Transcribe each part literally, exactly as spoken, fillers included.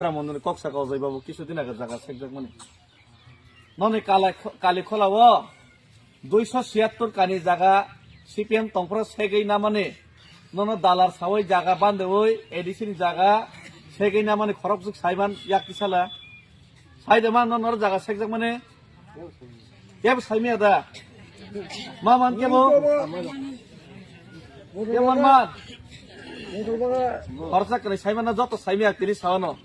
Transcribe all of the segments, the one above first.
Ramondoni kok saka o jai babu kisu din age jaga sekjak mani. Noni kala-, Kalikhola o duiso siyattor kani jaga C P M tongphro segwi namani. Nono dalar sawi jaga bandewi A D C ni jaga segwi namani khorok jwk saiman yak kisala. Saide man nono jaga sekjak mani. Kebo saimya da? Ma man kebo? Kebo man man? Khorsa kwrwi saimana joto saimya tini sawano.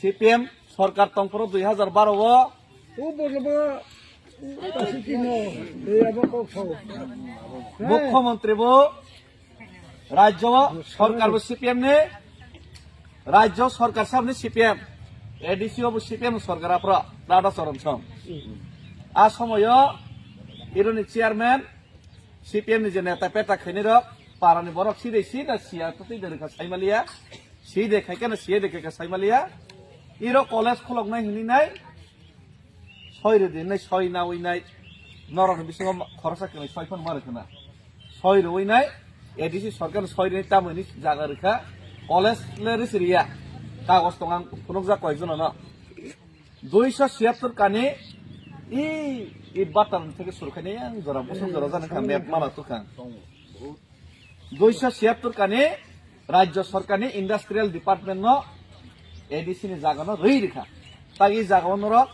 C P M sorkar tongphuru dui hajar baro o. Mukhyamantri bo Rajyo sorkar bo C P M ni, rajyo sorkar sab ni C P M, A D C o bo C P M sorkar apra, Radha Charan Song. A somoyo ironi chairman, C P M ni je neta peta khaini rok, para ni borok sidai sida siya, to twi dori kha saimaliya, side khai kana siya de khai ka saimaliya, iro college khulok nai hini nai, Soi rwdi hinwi soi nawi nai. Norokni bisingo ma-, khoroksa kwnwi soi phano ma rwkha na. Soi rwwi nai, A D C sorkarni soi rwwi tamo hinwi jaga rwkha. College le rwsi rwya. Kagoj tong ang phunukjak koyekjono no. Duiso siyattor kani i, i batar theke suru khainai yang jora busuk jora jani kha map mana tukha. Duiso siyattor kani rajyo sorkarni industrial department no A D C ni jaga no rwi rikha. Tagi jaga o norok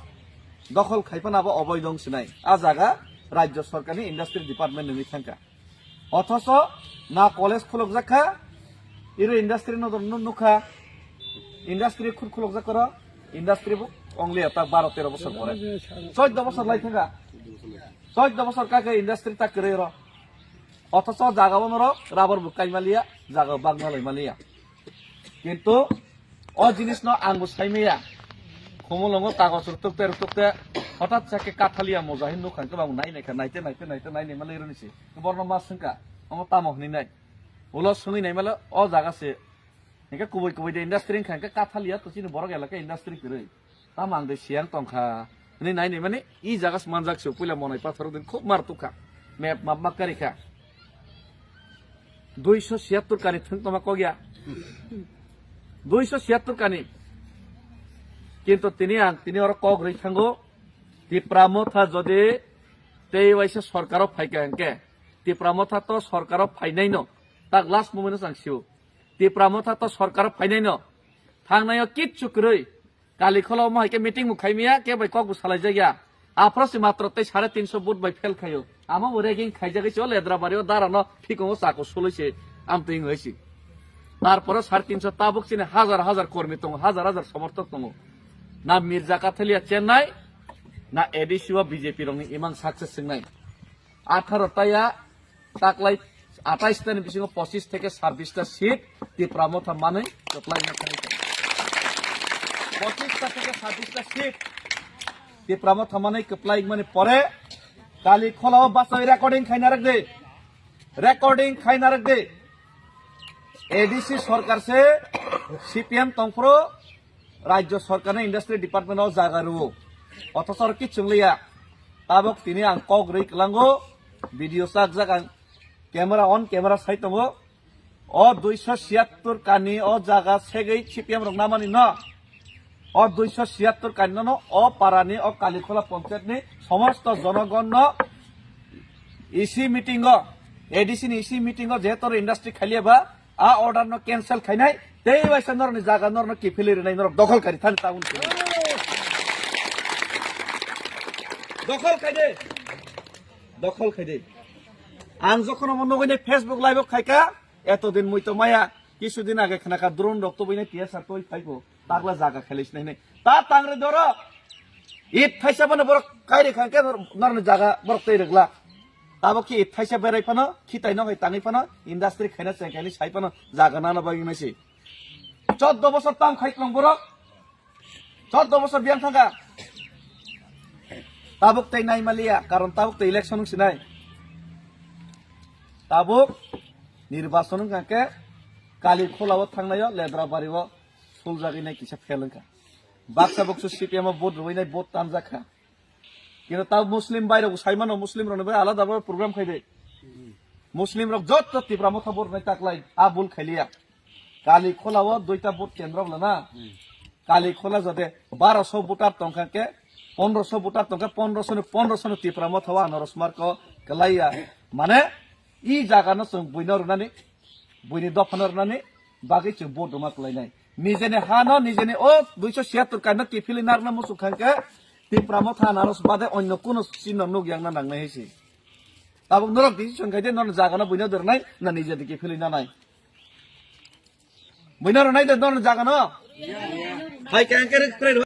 dokhol khai phano abo oboido wng sinai. A jaga rajyo sorkarni industrial department ni thangkha. Othoso na college khulokjak kha, iro industry no dor nukha. Industry khul khulokjak koro, industry bo ongliya ta baro tero bosor pore. Choddo bosor lai thangkha. Choddo bosor kake industry ta kwrwi ro. Othoso jaga o norok rubber bo kai maliya, jaga bag malai maliya. Kintu o jinis no ang bo sai maya. Khumulwngo kagoj rwtwk te rwtwk te hothat sa khe kathaliya moja hin nukha khe bang nai nai kha, naite naite naite nai nai malai rwni se. Borno ma swngkha, omo tamo hwnwi nai. Ulo swngwi nai malo o jaga se. Hinkhe kubui kubui de industry wngkha hinkhe kathaliya to chini borok elaka industry kwrwi. Tamo ang de siyang tongkha. Hwnwi nai nai mani i jaga se manjak se puila monai pathor din khub mar tukha. Map map ma kari kha. Duiso siyattor kani thwng toma kok ya. Duiso siyattor kani. Kintu tini ang tini oro kok rwi thango. Tipra motha jodi tei waisa sorkaro phaikha hinkhe. Tipra motha to sorkaro phainai no. Tak last moment o chang sio. Tipra motha to sorkaro phainai no. Thangnaio kitchu kwrwi. Kali khola omo hai khe meeting bo khai maya, khe bai kok bo salai jak ya. Aphro se matro tei sare tinso vote bai fail khaio. Amo bo ragging khaijagwi se o Ledrabari o dara no phikongo chako suloi se amtwi wngwi se. Tarpore sare tinso tabuk chini hajar hajar kormi tongo, hajar hajar somorthok tongo. Na Mirza Kathalia chennai, na A D C o B J P rokni imang success wngnai. Atharo taya taklai atais ta ni bisingo pochis theke sabbish ta seat Tipra motha manwi kwplai ma thangwi tongo. Pochis ta theke sabbish ta seat Tipra motha manwi kwplai mani pore kali kholao bachai recording khaina rwk di. Recording khaina rwk di. A D C sorkar se C P M tongphuru Rajyo sorkarni industry department o jaga rwo. Othoso oro kichung liya. Tabok tini ang kok rwi kwlango, video chakjak ang camera on, camera sai tongo. O duiso siyattor kani o jaga segwi C P M rok namani no. O duiso siyattor kani no, no, o parani, o Kalikhola ponchayat ni somosto jonogon no E C meeting o, A D C ni E C meeting o jehetu industry khaliya ba, a order no cancel khainai, tei waisa norni jaga norno kiphilwi rwnai, norok dokhol kari thani tabun. Dokhol khaide. Dokhol khaide. Ang jokhon omo nugwi nai Facebook live o khaika, eto din mui to maya, kisu din age khnaka drone rok tubui nai T S R twi phaibo. Tagla jaga khelai sinai hinai. Ta tangri doro. It thaisa bono borok kairi khangke nor-, norni jaga borok tei rwgla. Tabok ki it thaisa berai phano, khitai no hai tangwi phano, industry khaina chengkhaini sai phano jaga nana bagwi naisi. Choddo bosor tam khai tong borok. Choddo bosor biyang thangkha. Tabuk tei nai maliya, karon tabuk tei election wng sinai. Tabuk nirbachon wng kha khe Kali Khulao thangnaio, Ledrabari o suljagwi nai kisa fail wng kha. Baksa buksu C P M o vote rwui nai vote tanjak kha. Kino ta Muslim bai rok sai mano, Muslim rok ni bai alada bai program khai de. Muslim rok jotto Tipra motha vote nai taklai, a bul khai liya. Kali Khola o duita vote kendro bwla na. Kali Khola jode barosho voter tongkha khe, pondrosho voter tongkha, pondrosho ni, pondrosho ni Tipra Motha o ano rosmarko kelaiya. Mane, i jaga no chwng buino rwnani, buini dopha no rwnani, bagwi chwng vote rwma kwlainai. Nijeni ha no, nijeni o duiso siyatur kaino kiphilwi narwkna muchung kha khe, Tipra Motha anaros bade onno kuno chino nuk yang na nangnai hai se. Tabuk norok decision khai de, nono jaga no buino dornai, na nije diki philwi nanai. Buino rwnai de, nono jaga no. Hai khe ang khe